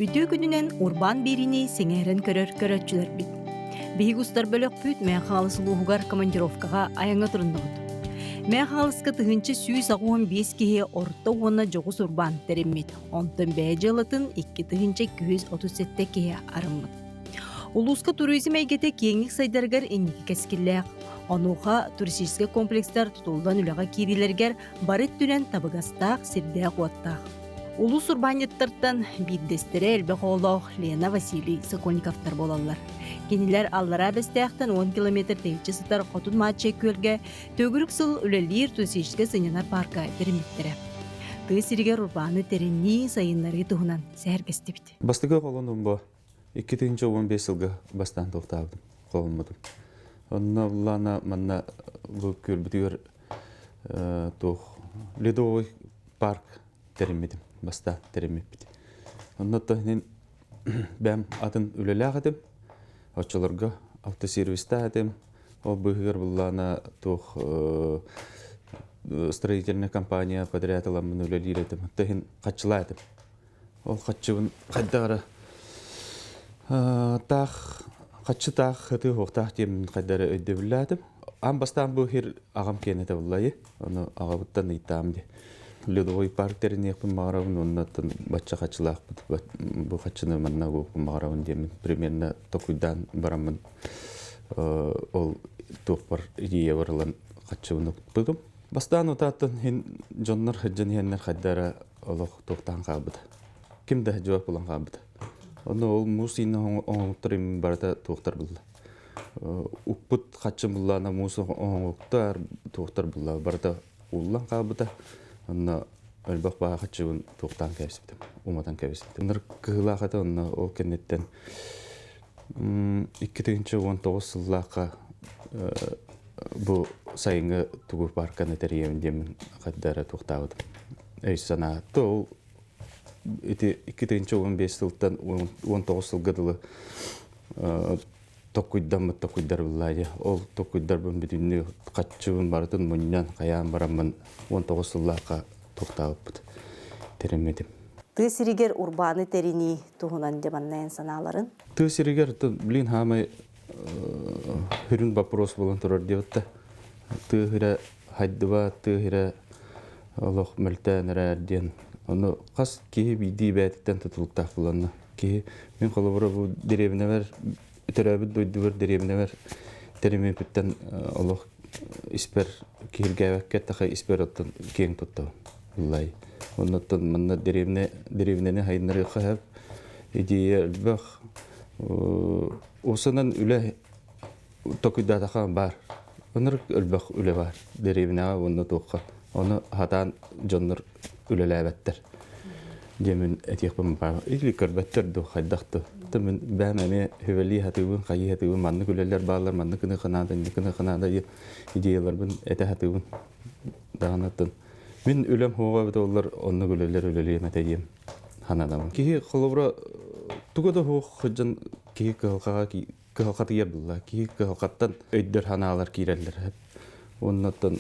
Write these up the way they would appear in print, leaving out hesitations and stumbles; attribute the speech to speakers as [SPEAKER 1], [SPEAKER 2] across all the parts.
[SPEAKER 1] Үтүө күнүнэн урбаан биэриини сэҥээрэн көрөр көрөөччүлэрбит. Биһиги устар бөлөхпүт Мэҥэ Хаҥалас улууһугар командировкаҕа айаҥҥа туруннубут. Мэҥэ Хаҥаласка 1185 киһи орто уонна дьоҕус урбаан тэриммит. Онтон бэйэ дьыалатын 2237 киһи арыммыт. Улууска туризм эйгэтэ киэҥник сайдарыгар инники кэскиллээх. Онуоха туристическай комплекстар тутуллан үлэҕэ киириилэригэр бары өттүнэн табыгастаах сирдээх-уоттаах. Улуус урбаанньыттартан биирдэстэрэ элбэх оҕолоох Лена Василий Сокольниковтар буолаллар. Кинилэр Аллараа Бэстээхтэн 10 километр тэйиччи сытар Хотун Мааччай күөлгэ төгүрүк сыл үлэлиир туристическай сынньанар паарка тэриммиттэрэ. Тыа сиригэр урбааны тэринии, сайыннарыы туһунан сэһэргэстибит.
[SPEAKER 2] Бастакы холонум бу 2015 сылга бастаан туохтаабытым, холоммутум. Онно буллаана манна бу күөлбүтүгэр туох ледовый парк тэриммитим, бастаан тэриммиппит. Онно иһин бэм атын үлэлээх этим. Оччолорго автосервистаах этим. Ол быыһыгар буллаана туох строительная компания подряд ыламмын үлэлиир этим. Оттон иһин хаччылаа этим. Ол хаччыбын хайдах эрэ таах хаччы таах ытыы уохтаах диэммин хайда эрэ өйдөбүллээтим. Аан бастаан бу иһир аҕам киэнэ этэ буллайы. Ону аҕабыттан ыйытаам дии. Ледовой парк тэриниэхпин баҕарабын уонна оттон бачча хаччылаахпыт бу хаччыны манна угуохпун баҕарабын диэммин примерно токуйдаан бараммын ол туохпар идеябар ылан хаччыбын укпутум. Бастаан утааттан иһин дьоннор сылдьан иһэннэр хайда эрэ олох туохтаан хаалбыта. Ким да дьуох булан хаалбыта. Онно ол муус иинэ оҥоһуктар им барыта туохтар булла. Укпут хаччын буллаана муус оҥоһуктар туохтар булла барыта ууллан хаалбыта. Онно өлбөх баҕа хаччыбын туохтаан кэбиспитим, уматан кэбиспитим. Оннор кыһылаах этэ онно ол кэнниттэн 2019 сыллаахха бу сайыҥҥы тугу парканы тэрийэбин диэммин хайда эрэ туохтаабытым. Өй-санаа то ол ити 2015 сылтан 19 сылга дылы токуйдаммыт токуйдар буллаа Ол токуйдарбын бүтүннүү хаччыбын барытын мунньан хайаан бараммын 19 сыллаахха туохтаабыппыт тэриммитим.
[SPEAKER 1] Тыа сиригэр урбааны тэринии туһунан дьабаннайан санааларын?
[SPEAKER 2] Тыа сиригэр блин хаамай сүрүн вопрос буолан турар диэбитте. Тыа сирэ хайдыба, тыа сирэ олох мөлтөөн эрээр диэн. Ону хас киһи биирдии бэйэтиттэн тутулуктаах буланна. Киһи мин холобура бу дэриэбинэбэр төрөөбүт дойдубар дэриэбинэбэр тэриммиппиттэн олох испэр киһиргээбэккэ таха испэр оттон киэҥ туттабын. Ыллай. Оннуттан манна дэриэбинэ дэриэбинэни хайыннарыахха сөп. Идея элбэх. Осанан үлэ токуйдаатаха баар. Онор элбэх үлэ баар. Дэриэбинэҕэ уонна туохха. Ону хатаан дьоннор үлэлээбэттэр. Диэмин этиэхпин баар. Или көрбөттөр дуу, хайдах дуу. Мин бэйэм эмиэ хүбэлии хатыыбын, хайыы хатыыбын, маннык үлэлэр бааллар, маннык гына ханаада, инник гына ханаада идеяларбын этэ хатыыбын. Даҕанаттан мин үлэм хуоҕа эбит оллар оннук үлэлэр үлэлиэм этэ диэм хананабын. Киһи холобура туга да суох сылдьан киһи кыһалҕаҕа кыһалҕатыйар буолла. Киһи кыһалҕаттан өйдөр санаалар киирэллэр. Оннуттан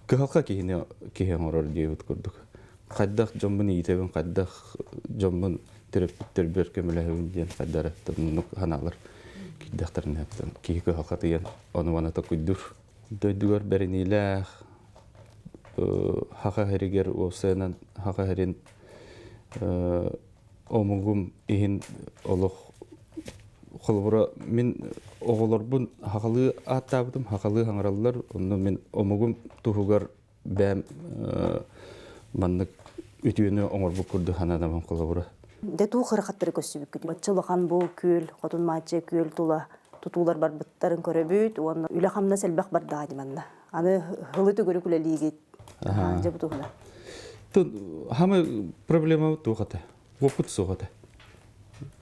[SPEAKER 2] кыһалҕа киһини киһи оҥорор диэбит курдук. Хайдах дьоммун иитэбин, хайдах дьоммун төрөппүттэрбэр көмөлөһөбүн диэн хайдах оннук санаалар киирдэхтэринэ киһи кыһалҕатыйан ону-маны токуйдуур. Дойдугар бэриниилээх Саха сиригэр уопсайынан Саха сирин омугум иһин олох холобура мин оҕолорбун сахалыы ааттаабытым, сахалыы саҥараллар, онно мин омугум туһугар бэйэм маннык үтүөнү оҥорбут курдук сананабын холобура.
[SPEAKER 1] Дэ туу кырахаттары көрсүбүккүт. Бачча улахан бу күөл, Хотун Маачча күөл тула тутуулар барбыттарын көрөбүт уонна үлэ-хамнас элбэх бардаҕа дии манна. Аны һылы төгүрүк үлэлиигит. Дьэ бу туһунан.
[SPEAKER 2] Хамы проблема туох этэ? Уопут суох этэ.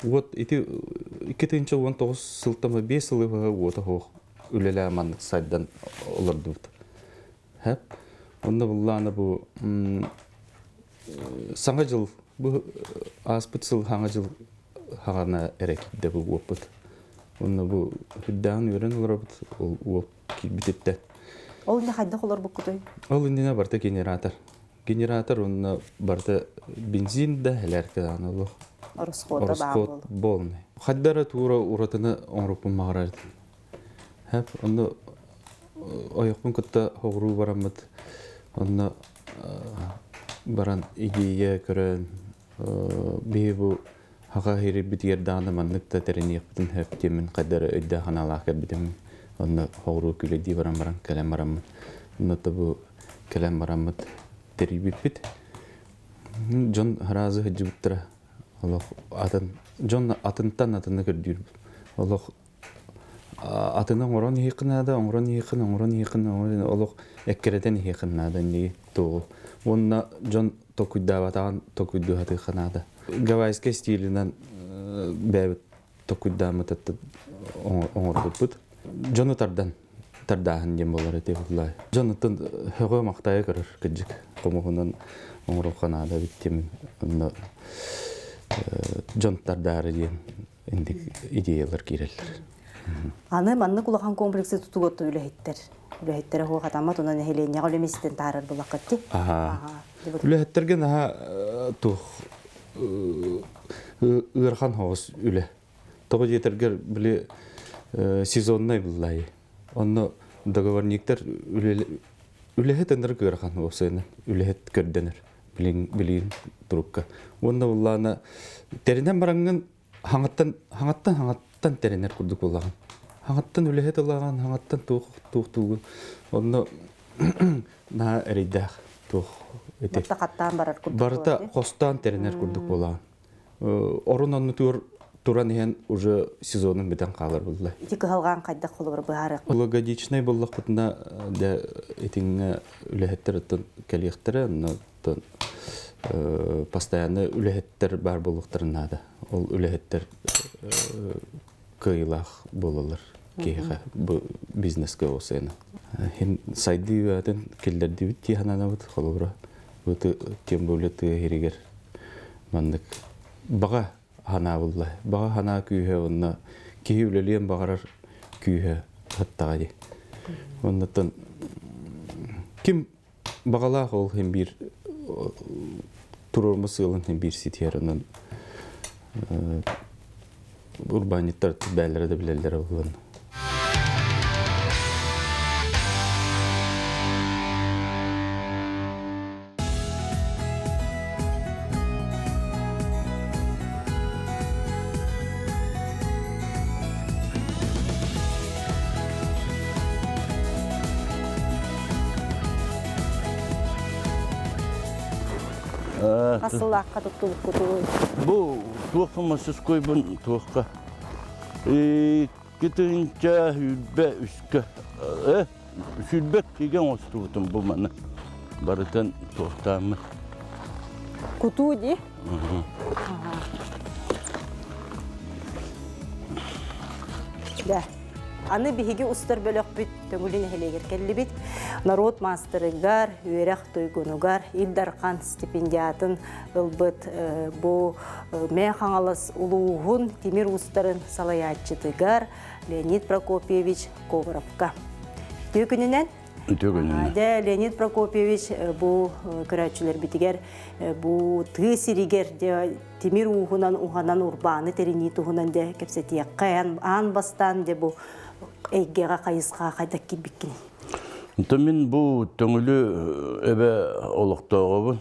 [SPEAKER 2] Вот ити 2019 сылтан 5 сылы уота суох үлэлээ маннык сайдан олордубут. Хэп. Онно буллаана бу саҥа дьыл бу ааспыт сыл саҥа дьыл хаҕана эрэ киирдэ бу уоппут. Онно бу үрдээн үөрэн олоробут ол уоп киирбититтэн.
[SPEAKER 1] Ол иннинэ хайдах олорбуккутуй?
[SPEAKER 2] Ол иннинэ барыта генератор. Генератор онно барыта бензин да элээркэ даҕаны олох.
[SPEAKER 3] Ороскуота баар
[SPEAKER 2] Ороскуот
[SPEAKER 3] буолуо.
[SPEAKER 2] буолунай. Хайдара туура уратыны оҥоруппун баҕарар этим. Хэп онно ойохпун кытта хоҕуруу бараммыт онно баран идея көрөн биһи бу хаха иһирбитигэр даҕаны маннык да тэриниэхпитин сөп диэммин хайдары өйдөөх санаалаах кэлбитим. Онно хоҕуруу күлэдии баран баран кэлэн бараммыт. Онно бу кэлэн бараммыт тэрийбиппит. Дьон араазы сылдьыбыттара. Олох атын дьон атынтан атыны көрдүүр. Олох атыны оҥорон иһиэххин наада, оҥорон иһиэххин, оҥорон иһиэххин, оҥорон олох эккирэтэн иһиэххин наада инники туоҕу. Уонна дьон толкуйдаабатаҕын толкуйдуу сатыахха наада. Гавайскай стилинэн бэйэбит толкуйдааммыт оҥорбуппут. Дьону тардан тардааһын диэн буолар ити буоллаа. Дьон оттон һөҕө махтайа көрөр кырдьык хомуһунан оҥоруохха наада эбит диэн онно дьон тардаары диэн инник идеялар киирэллэр.
[SPEAKER 3] Аны маннык улахан комплексы тутууга үлэһиттэр. Үлэһиттэрэ хуохатаммат онон нэһилиэнньэҕэ үлэ миэстэтин таарар булаккытти.
[SPEAKER 2] Үлэһиттэргэ наһаа туох ыарахан соҕус үлэ. Тоҕо диэтэргэр били сезоннай буллай. Онно договорниктар үлэһит ынырык ыарахан уопсайынан үлэһит көрдөнөр билин билигин турукка. Уонна буллаана тэринэн бараҥҥын хаҥаттан хаҥаттан хаҥаттан тэринэр курдук буоллаҕын. Хаҥаттан үлэһит ылаҕын, хаҥаттан туох туох туугун. Онно наһаа эрэйдээх туох ити.
[SPEAKER 3] Барыта хаттаан барар курдук
[SPEAKER 2] Барыта хостоон тэринэр курдук буолаҕын. Орун оннутугар туран иһэн уже сезонун бүтэн хаалар булла.
[SPEAKER 3] Ити кыһалҕаан хайдах холобур быһаарыах?
[SPEAKER 2] Логодичнай буллахпытына дэ итиҥҥэ үлэһиттэр оттон кэлиэхтэрэ, онно оттон постоянно үлэһиттэр баар буолуохтарын наада. Ол үлэһиттэр кыайыылаах буолаллар киһиэхэ бу бизнескэ уопсайынан. Хин сайдыы атын киллэрдибит дии сананабыт. Холобура, бу тем более тыа иһигэр маннык баҕа санаа булла. Баҕа санаа күүһэ уонна киһи үлэлиэн баҕарар күүһэ хаттаҕа дии. Оннуттан ким баҕалаах ол иһин биир туруорбут сыалын иһин биир ситиһэр онон урбаанньыттар бээлэрэ да билэллэрэ буолан.
[SPEAKER 3] Хас сыллаахха туттубуккутуй?
[SPEAKER 4] Бу туохха мастерскойбун туохха 2 сүүрбэ үскэ 22-гэ оҥостубутум бу маны барытын туохтааммын.
[SPEAKER 3] Кутуу дии? Да. Аны биһиги устар бөлөхпүт Төҥүлү нэһилиэгэр кэллибит. Норуот маастарыгар, үөрэх туйгунугар Ил Дархан стипендиатын ылбыт бу Мээ Хаҥалас улууһун тимир уустарын салайааччытыгар Леонид Прокопьевич Говоровка. Үтүө күнүнэн!
[SPEAKER 4] Үтүө күнүнэн!
[SPEAKER 3] Дьэ, Леонид Прокопьевич бу көрөөччүлэрбитигэр бу тыа сиригэр дьэ тимир ууһунан уһанан урбааны тэринии туһунан дьэ кэпсэтиэххэ аан бастаан дьэ бу эйгэҕэ хайысха хайдах киирбиккиний?
[SPEAKER 4] Онтон мин бу Төҥүлү эбэ олохтооҕобун.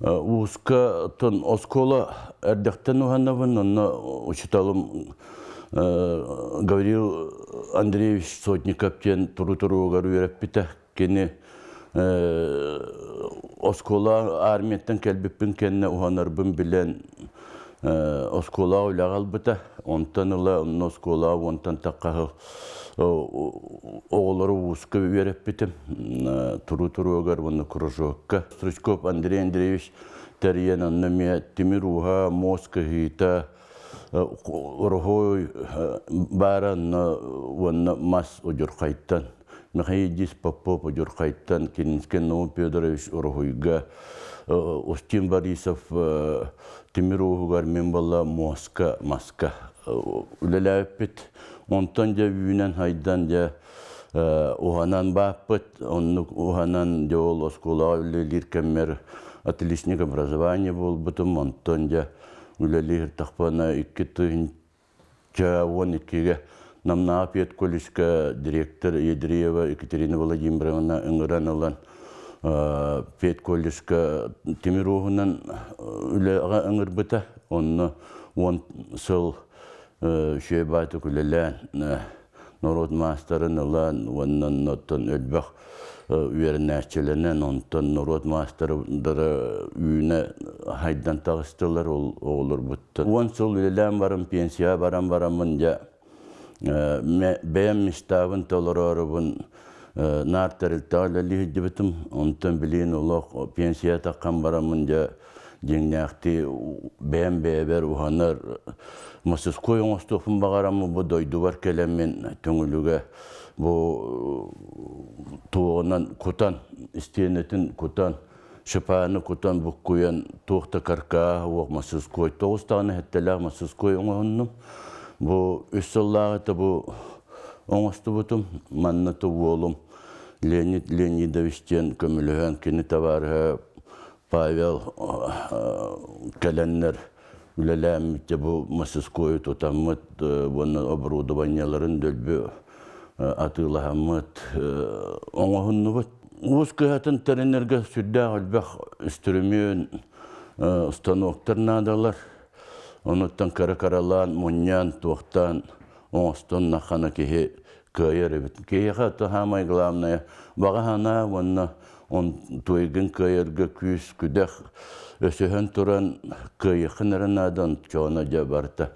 [SPEAKER 4] Ууска тон оскуола эрдэхтэн уһанабын, онно учууталым Гаврил Андреевич Сотников диэн туру-туругар үөрэппитэ. Кини оскуола армияттан кэлбиппин кэннэ уһанарбын билэн оскуолаҕа үлэҕэ ылбыта. Онтон ыла онно оскуолаҕа уонтан тахха оҕолору ууска үөрэппитим. Туру-туругар уонна кружокка. Стручков Андрей Андреевич тэрийэн онно эмиэ тимир ууһа, муос кыһыыта, ороһуой баара онно уонна мас удьурхайтан. Михаил Дис Попов удьурхайтан, Киринскэй Наум Федорович уруһуйга, Устин Борисов тимир ууһугар мин буолла муоска, маска үлэлээбиппит. Онтон дьэ үүнэн хайдан дьэ уһанан бааппыт. Оннук уһанан дьэ ол оскуолаҕа үлэлиир кэммэр отличник образования буолбутум. Онтон дьэ Үлэлиир тахпана 2012-гэ Намнаа педколледжка директор Едреева Екатерина Владимировна ыҥыран ылан педколледжка тимир ууһунан үлэҕэ ыҥырбыта. Онно 10 сыл үчүгэй баайтык үлэлээн норуот маастарын ылан уонна оннуттан элбэх үөрэнээччилэнэн, онтон норуот маастардара үүнэ хайдан таҕыстылар ол оҕолорбуттан. 10 сыл үлэлээн баран пенсияҕа баран бараммын дьэ бэйэм мечтабын толороорубун наар тэрилтэҕэ үлэлии сылдьыбытым. Онтон билигин олох пенсия таххан бараммын дьэ дьиҥнээхтии бэйэм бэйэбэр уһанар мастерской оҥостуохпун баҕараммын бу дойдубар кэлэммин Төҥүлүгэ бу туоҕунан кутан истиэнэтин кутан шипааны кутан буккуйан туох да каркааһа уох мастерской 9 даҕаны сэттэлээх мастерской оҥоһуннум. Бу 3 сыллааҕыта бу оҥостубутум. Манна уолум Леонид Леонидович диэн көмөлөһөн, кини табаарыһа Павел кэлэннэр үлэлээммит бу мастерскойу тутаммыт уонна оборудованиеларын дөлбү атыылаһаммыт оҥоһуннубут. Уус кыһатын тэринэргэ сүрдээх элбэх үстүрүмүөн, станоктар наадалар. Онуттан кыра-кыралаан, мунньаан, туохтаан оҥостон нахана киһи кыайар эбит. Киһиэхэ это самое главное баҕа санаа уонна он туйгын кыайарга күүс күдэх өсөһөн туран кыайыаххын эрэ наада ончооно дьэ барыта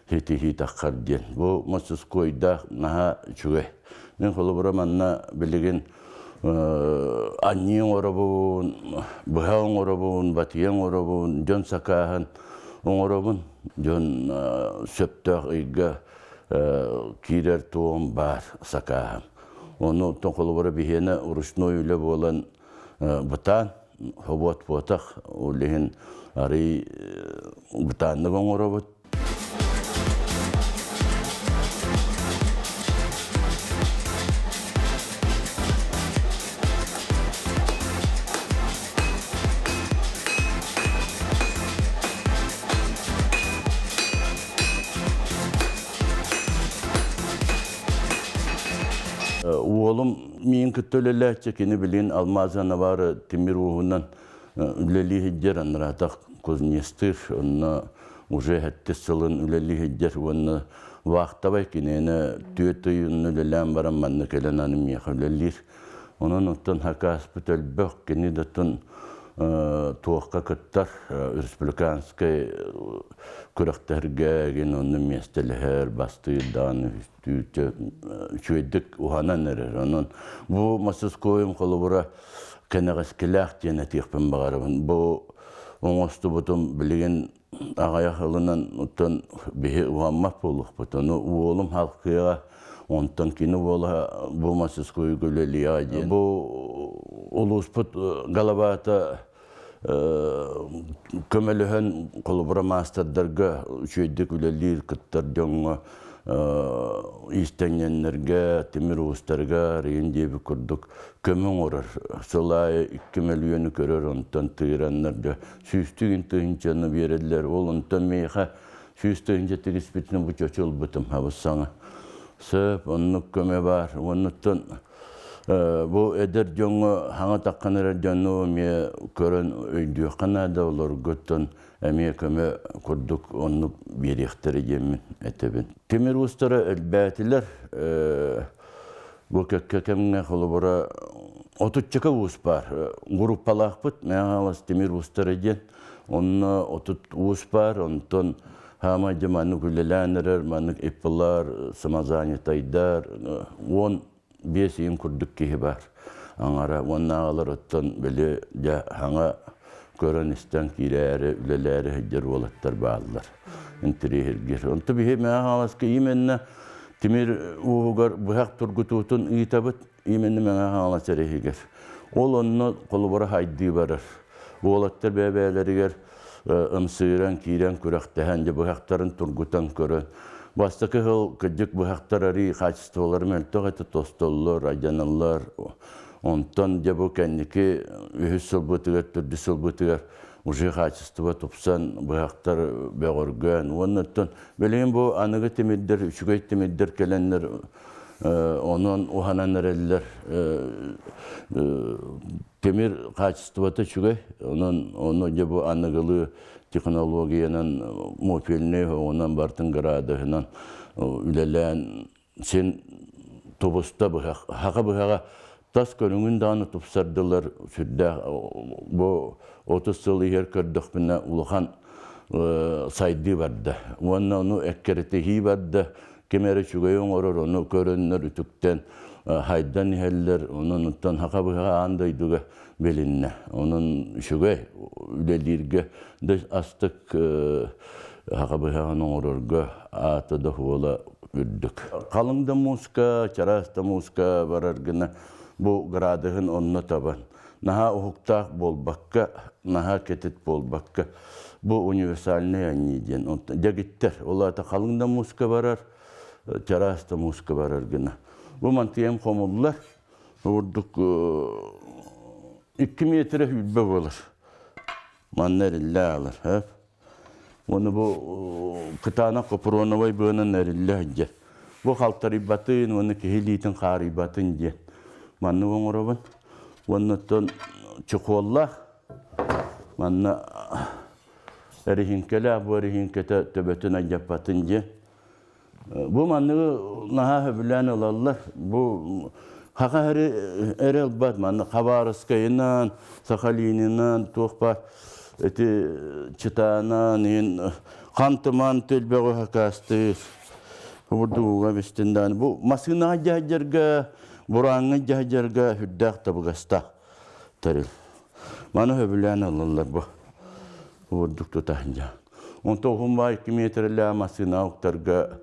[SPEAKER 4] ситиһии таххар диэн. Бу мастерскойдаах наһаа үчүгэй. Мин холобура манна билигин анньыы оҥоробун, быһа оҥоробун, батыйа оҥоробун, дьон сакааһын оҥоробун. Дьон сөптөөх ыйга киирэр туом баар сакааһым. Ону холобура биһиэнэ ручной үлэ буолан бытаан, хобуот буотах, ол иһин арый бытааннык оҥоробут. Уолум миин кытта үлэлээччи, кини билигин Алмаза тимир ууһунан үлэлии сылдьар, анраатах кузнецтыыр, онно уже сэттис сылын үлэлии сылдьар уонна вахтовай киниэнэ 4 ый үлэлээн баран манна кэлэн аны миэхэ үлэлиир. Онон оттон хакааспыт элбэх, кини да туохха кыттар республиканскай күрэхтэргэ гин онно миэстэлэһэр, бастыыр даҕаны үчүгэйдик уһанан эрэр. Онон бу мастерскойум холобура кэнэҕэскилээх диэн этиэхпин баҕарабын. Бу оҥостубутум билигин аҕыйах ылынан оттон биһи уһаммат буолуохпут. Ону уолум халкыаҕа, онтон кини уола бу мастерскойга үлэлиэҕэ диэн. Бу улууспут галабаата көмөлөһөн холобура маастардарга үчүгэйдик үлэлиир кыттар дьоҥҥо иистэнньэннэргэ, тимир уустарга рейн диэбит курдук көмө оҥорор. Сыл аайы 2 мөлүйүөнү көрөр, онтон тыыраннар дьэ сүүстүгүн тыһыынчаны биэрэллэр. Ол онтон миэхэ 100 тыһыынча тигиспитин бу чочу ылбытым хабыс саҥа. Сөп, оннук көмө баар. Оннуттан бу эдэр дьоҥҥо хаҥа таххан эрэр дьону эмиэ көрөн өйдүөххэ наада, олоргуттан эмиэ көмө курдук оннук биэриэхтэрэ диэммин этэбин. Тимир уустара элбээтилэр. Бу кэккэ кэмҥэ холобура отуччака уус баар. Группалаахпыт Мэҥэ тимир уустара диэн. Онно 30 уус баар, онтон хаамай дьэ маннык үлэлээн эрэр, маннык ИПлар, самозанятайдар, 15 иин курдук киһи бар. Аҥара уоннааҕылар оттон били дьэ хаҥа көрөн истэн киирээри, үлэлээри сылдьар уолаттар бааллар. Интириэһиргир. Онто биһи Мэҥэ Хаҥаласка именно тимир ууһугар быһах тургутуутун ыытабыт, именно Мэҥэ Хаҥалас эрэһигэр. Ол онно холобура хайдыы барар. Уолаттар бэйэ-бэйэлэригэр ымсыыран киирэн күрэхтэһэн, дьэ быһахтарын тургутан көрөн. Бастакы сыл кырдьык быһахтар арыы качестволары мөлтөх этэ, тостоллор, айданаллар. Онтон дьэ бу кэнники үһүс сылбытыгар, төрдүс сылбытыгар. Уже хаачыстыба тупсан, быһахтар бөҕөргөөн уонна оттон билигин бу аныгы тимирдэр, үчүгэй тимирдэр кэлэннэр онон уһанан эрэллэр. Тимир хаачыстыбата үчүгэй, онон ону дьэ бу аныгылыы технологиянан муфельнай оҕунан бартын градуһунан үлэлээн син тубуста быһах. Хаха быһаҕа тас көрүҥүн даҕаны тупсардылар сүрдээх бу 30 сыл иһэр көрдөхпүнэ улахан сайдыы барда. Уонна ону эккирэтиһии барда. Ким эрэ үчүгэй оҥорор, ону көрөннөр үтүктэн хайдан иһэллэр. Онон оттон хаха быһаҕа аан дойдуга билиннэ. Онон үчүгэй үлэлииргэ да астык хаха быһаҕын оҥорорго аата да хуола үрдүк. Халыҥ да мууска, чараас да мууска барар гына бу градуһун онно табан. Наһаа уһуктаах буолбакка, наһаа кэтит буолбакка бу универсальный анньыы диэн. Дэгиттэр, ол аата халыҥ да мууска барар, чараас да мууска барар гына. Бу мантыйам хомуллар, ордук 2 метрэ хүлбэ буолар. Манна эриллэ аалар. Уонна бу кытаанах капроновай быанан эриллэ сылдьар. Бу халтарыйбатын уонна киһи илиитин хаарыйбатын диэн маннык оҥоробун. Уонна оттон чехоллаах манна эриһиҥкэлээх бу эриһиҥкэтэ төбөтүн алдьаппатын диэн. Бу манныгы наһаа сөбүлээн ылаллар. Бу хаха эрэ ылбат манна Хабаровскайынан, Сахалинынан, туох баар ити Читанан, иин Хантыман төлбөҕү хакаастыыр. Бурдугуга бистин дааны. Бу массыынаҕа дьаһайдарга, бурааҥҥа дьаһайдарга үрдээх табыгастаах тэрил. Маны сөбүлээн ылаллар бу. Бурдук тутаһын дьаһан. Онто уһун баай 2 метрэлээх массыына уктарга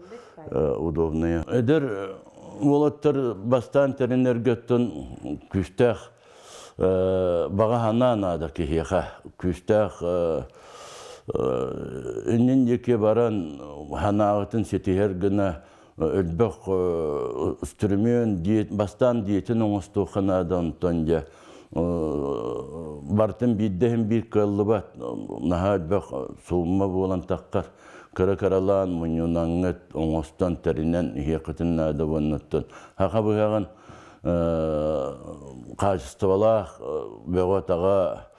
[SPEAKER 4] удобная. Эдэр уолаттар бастаан тэринэргэ күүстээх баҕа санаа наада киһиэхэ. Күүстээх иннин диэки баран санааҕытын ситиһэр гына элбэх үстүрүмүөн бастаан диетин оҥостуохха наада онтон дьэ бартын биирдэһин биир кыаллыбат наһаа элбэх суумма буолан таххар кыра-кыралаан мунньунаҥҥыт оҥостон тэринэн иһиэххитин наада уоннаттан хаха быһаҕын хаачыстыбалаах бөҕө-таҕа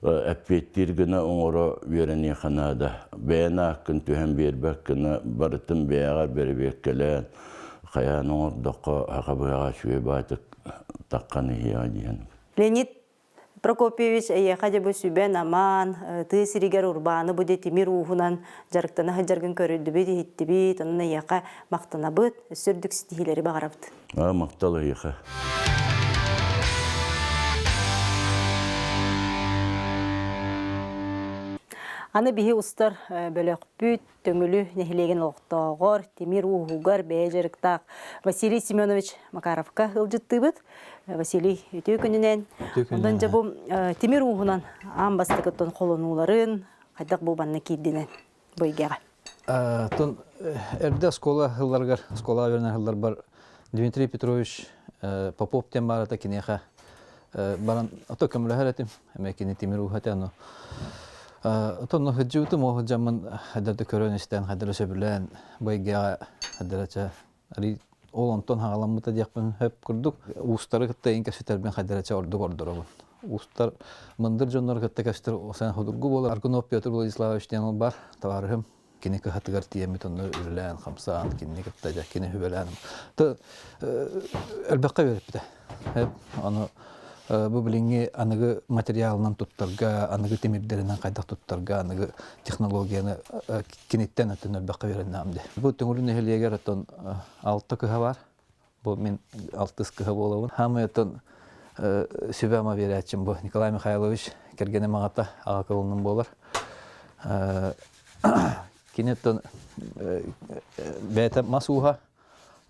[SPEAKER 4] эппиэттиир гына оҥоро үөрэниэххэ наада. Бэйэн ааккын түһэн биэрбэт гына барытын бэйэҕэр бэрэбиэркэлээн хайаан оҥордоххо хаха быһаҕа үчүгэй баайтык таххан иһиэҕэ диэн.
[SPEAKER 3] Леонид Прокопьевич, эйиэхэ дьэ бу сүбэн-аман, тыа сиригэр урбааны бу дьэ тимир ууһунан дьарыктана сылдьаргын көрүллүбүт, иһиттибит, онон эйиэхэ махтанабыт, өссө үрдүк ситиһиилэри баҕарабыт.
[SPEAKER 4] Махтал эйиэхэ.
[SPEAKER 3] Аны биһи устар бөлөхпүт Төҥүлү нэһилиэгин олохтооҕор, тимир ууһугар бэйэ дьарыктаах Василий Семенович Макаровка ыалдьыттыыбыт. Василий, үтүө күнүнэн. Онон дьэ бу тимир ууһунан аан бастакыттан холонууларын хайдах бу манна киирдинэн бу эйгэҕэ?
[SPEAKER 5] Тон эрдэ оскуола сылларыгар, оскуолаҕа үөрэнэр сылларбар Дмитрий Петрович Попов диэн баар этэ киниэхэ баран ото көмөлөһөр этим. Эмэ кини тимир ууһа этэ ону. Отон сылдьыбытым, ол сылдьаммын хайдах да көрөн истэн, хайдах да сөбүлээн бу эйгэҕэ хайдах да ол онтон хаҕаламмыта диэхпин сөп курдук уустары кытта иҥ кэпсэтэрбин хайдах эрэ ордук ордоробун. Уустар мындыр дьоннору кытта кэпсэтэр сэн судургу буолар. Аргунов Петр Владиславович диэн ол бар табаарыһым кини кыһатыгар тиийэммит онно үлэлээн хамсаан кинини кытта дьэ кини сүбэлээн элбэххэ үөрэппитэ. Ону бу билиҥҥи аныгы материалынан туттарга, аныгы тимирдэринэн хайдах туттарга, аныгы технологияны киниттэн өттүн элбэххэ үөрэннэҕим дии. Бу Төҥүлү нэһилиэгэр оттон алта кыһа бар. Бу мин алтыс кыһа буолабын. Хаамай оттон сүбэ-ама биэрээччим бу Николай Михайлович кэргэним аҕата аҕа кылынным буолар. Кини оттон бэйэтэ мас ууһа,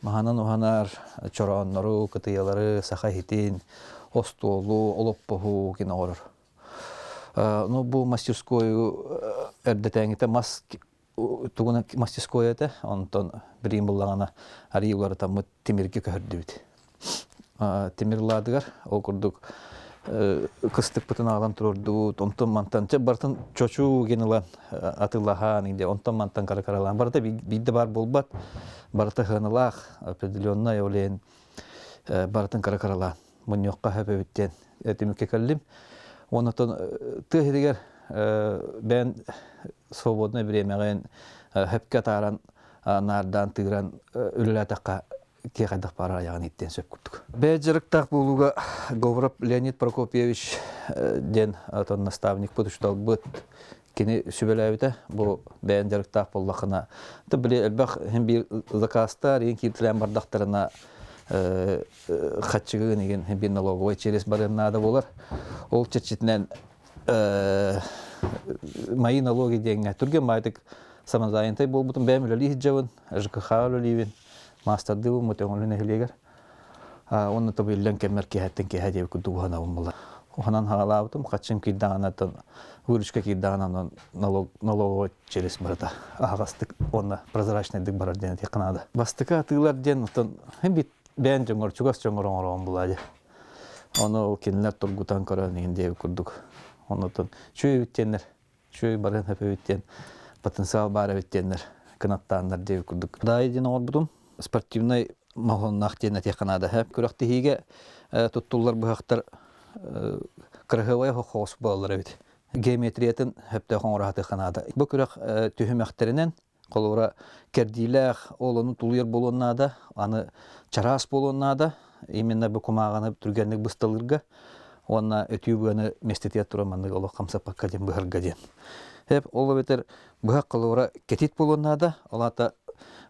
[SPEAKER 5] Маһынан уһанар чорооннору, кытыйалары, саха иһитин, остуолу, олоппоһу кин оҥорор. Ну бу мастерскойу эрдэтээҥитэ мас тугунан мастерской этэ, онтон билигин буллаҕына арыы уларытаммыт тимиргэ көһөрдүбүт. Тимир ладыгар ол курдук Кыстыкпытын аҕалан туруордубут, онтон мантан чэ барытын чочуу гин ылан атыылаһаан иҥде онтон мантан кара-каралаан барыта биирдэ баар буолбат, барыта сыаналаах определенная ол иһин барытын кара-каралаан мунньуохха сөп эбит диэн түмүккэ кэллим. Онтон тыа сиригэр бэйэн свободное бириэмэҕин сөпкө атааран наардаан тыыран үлэлээтэххэ киһи хайдах баарар айаҕын ииттиэн сөп курдук. Бэйэ дьарыктаах буолууга Говоров Леонид Прокопьевич диэн отон наставникпыт, учууталбыт кини сүбэлээбитэ. Бу бэйэн дьарыктаах буоллаххына, били элбэх хин биир заказтар, иин кииртэлээн бардахтарына хаччыгын игин хин биир налоговый через барыан наада буолар. Ол чэрчитинэн мои налоги диэҥҥэ түргэн баайтык самозанятый буолбутум, бэйэм үлэлии сылдьабын, ЖКХ үлэлиибин, маастардыыбын Мөтөҥөлү нэһилиэгэр. Уонна тобу иллэҥ кэммэр киэһэттэн киэһэ диэбит курдук уһанабын була. Уһанан хаалаабытым, хаччым киирдэҕинэ выручка киирдэҕинэ налоговой через барыта аһаҕастык уонна прозрачнайдык барар диэн этиэххэ наада. Бастакы атыылар диэн оттон бит бэйэн дьоҥҥор чугас дьоҥҥор оҥороон булаа дии. Ону кинилэр тургутан көрөн иһин диэбит курдук. Оннотон чүөй эбит диэннэр үчүгэй барыан сөп эбит диэн потенциал баар эбит диэннэр кынаттааннар диэбит курдук. Даайы диэн оҥорбутум. Спортивнай моһуоннаах диэн этиэххэ наада. Күрэхтэһиигэ туттуллар быһахтар кыраһыабай хоҕус буолаллар эбит. Геометриятын сөптөөх оҥоро сатыахха наада. Бу күрэх түһүмэхтэринэн холобура кэрдиилээх ол ону тулуйар буолуон наада, аны чараас буолуон наада. Именно бу кумааҕыны түргэнник бысталыырга уонна өтүү быаны миэстэтигэр туран маннык олох хамсаппакка диэн быһарга диэн. Эп ол эбэтэр быһах холобура кэтит буолуон наада. Ол аата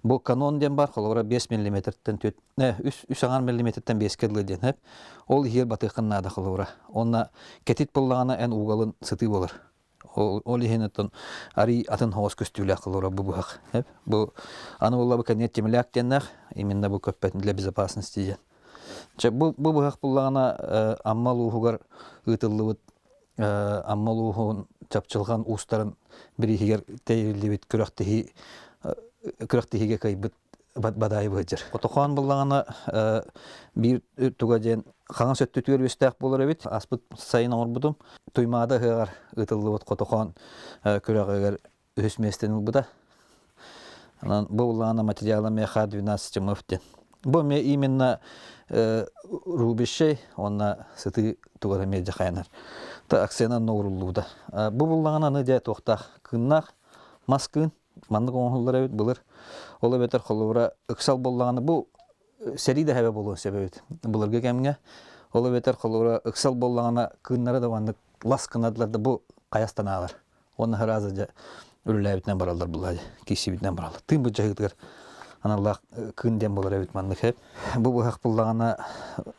[SPEAKER 5] бу канон диэн бар холобура 5 миллиметртэн 3 аҥар миллиметртэн 5-ке дылы диэн эп. Ол иһигэр батыаххын наада холобура. Уонна кэтит буоллаҕына эн угалын сытыы буолар. Ол иһин оттон арый атын хоҕус көстүүлээх холобура бу быһах. Бу аны буолла бу кэнниэ темляк диэннээх, именно бу көппөт для безопасности диэн. Чэ, бу, бу быһах буллаҕына Амма улууһугар ыытыллыбыт Амма улууһун чапчылҕан уустарын бирииһигэр тэриллибит күрэхтэһии күрэхтэһиигэ кыайбыт бадаайы быһыдьыр. Отохоон буллаҕына биир туга диэн хаҥас өттүтүгэр үөстээх буолар эбит. Аспыт сайын оҥорбутум. Туймаада ыһыаҕар ыытыллыбыт Хотохоон күрэҕигэр үһүс миэстэни ылбыта. Онон бу буллаҕына материала меха 12 мыв диэн. Бу эмиэ именно рубящий уонна сытыы тугара эмиэ дьахайанар. Та акцияна онно Бу буллаҕына аны дьэ туохтаах кыыннаах мас кыын маннык оҥоһуллар эбит былыр. Ол эбэтэр холобура ыксал буоллаҕына бу сэрии да хэбэ буолуон сөп эбит былыргы кэмҥэ. Ол эбэтэр холобура ыксал буоллаҕына кыыннары да маннык лас гынадылар да бу хайастан аалар. Уонна сразу дьэ үлэлээбитинэн бараллар булла киирсибитинэн бараллар. Тыын быдьаһыытыгар аналлаах кыын диэн буолар эбит маннык хэп. Бу быһах буллаҕына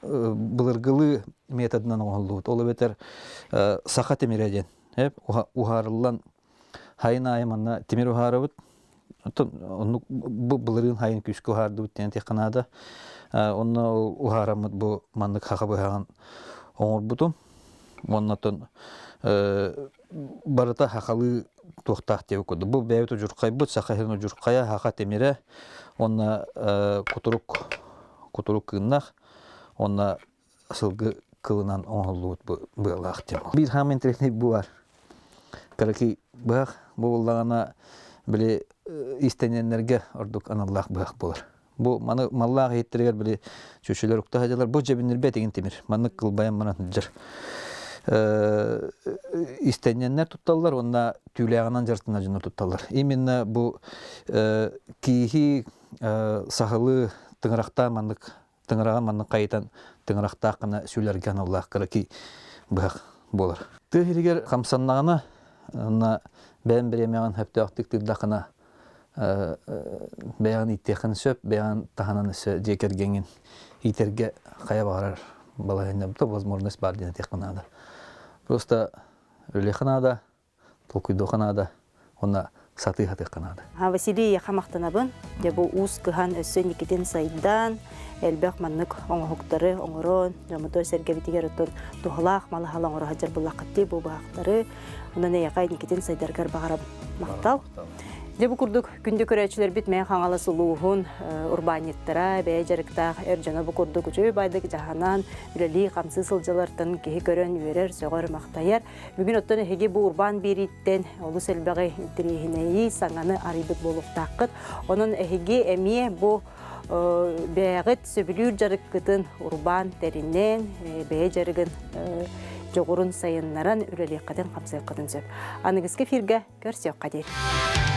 [SPEAKER 5] былыргылыы методынан оҥоһуллубут. Ол эбэтэр саха тимирэ диэн хэп уһаарыллан Хайын аайы манна тимир уһаарабыт. Оттон оннук бу былырыын хайын күүскэ уһаардыбыт диэн этиэххэ наада. Онно уһаараммыт бу маннык хаха быһаҕын оҥорбутум. Уонна оттон барыта хахалыы туохтаах диэбит курдук. Бу бэйэбит удьурхайбыт, саха сирин удьурхайа, хаха тимирэ уонна кутурук кутурук кыыннах уонна сылгы кылынан оҥоһуллубут быалаах диэн. Биир хаам интэриэһинэй бу бар. Кыракый быһах бу буоллаҕына били иистэнньэннэргэ ордук аналлаах быһах буолар. Бу маны маллаах иһиттэригэр били чүчүлэр укта сылдьаллар. Бу дьэбиннирбэт игин тимир. Маннык кылбайан баран сылдьар. Иистэнньэннэр тутталлар уонна түүлээҕинэн дьарыктанар дьоннор тутталлар. Именно бу кииһи сахалыы тыҥырахтаан маннык тыҥыраҕын маннык хайытан тыҥырахтаах гына сүлэргэ аналлаах кыракый быһах буолар. Тыа сиригэр хамсаннаҕына, уонна бэйэм бириэмэҕин сөптөөхтүк тыырдаххына, бэйэҕин ииттиэххин сөп, бэйэҕин таһынан өссө дьиэ кэргэҥҥин иитэргэ хайа баҕарар балаһыанньа возможность баар диэн этиэххэ наада. Просто үлэлиэххэ наада, толкуйдуохха наада уонна сатыы сатыахха наада.
[SPEAKER 3] Василий яха махтанабын. Дьэ бу уус кыһан өссө инникитин сайдан, элбэх маннык оҥоһуктары оҥорон, дьоммутугар сэргэбитигэр оттон туһалаах малаһал оҥоро сылдьар буллаххыттыы бу быһахтары. Онон эйэхэ инникитин сайдаргар баҕарабын. Махтал. Дьэ бу курдук күндү көрөөччүлэрбит Мэҥэ Хаҥалас улууһун урбаанньыттара, бэйэ дьарыктаах эр дьоно бу курдук үчүгэй байдык дьаһанан, үлэлии-хамсыы сылдьалартан киһи көрөн үөрэр, сөҕөр, махтайар. Бүгүн оттон эһиги бу урбаан биэрииттэн олус элбэҕи интэриэһинэйи, саҥаны арыйбыт буолуохтааххыт. Онон эһиги эмиэ бу бэйэҕит сөбүлүүр дьарыккытын урбаан тэринэн, бэйэ дьарыгын дьоҕурун сайыннаран үлэлиэххитин-хамсыаххытын сөп. Аныгыскы эфиргэ көрсүөххэ диэри.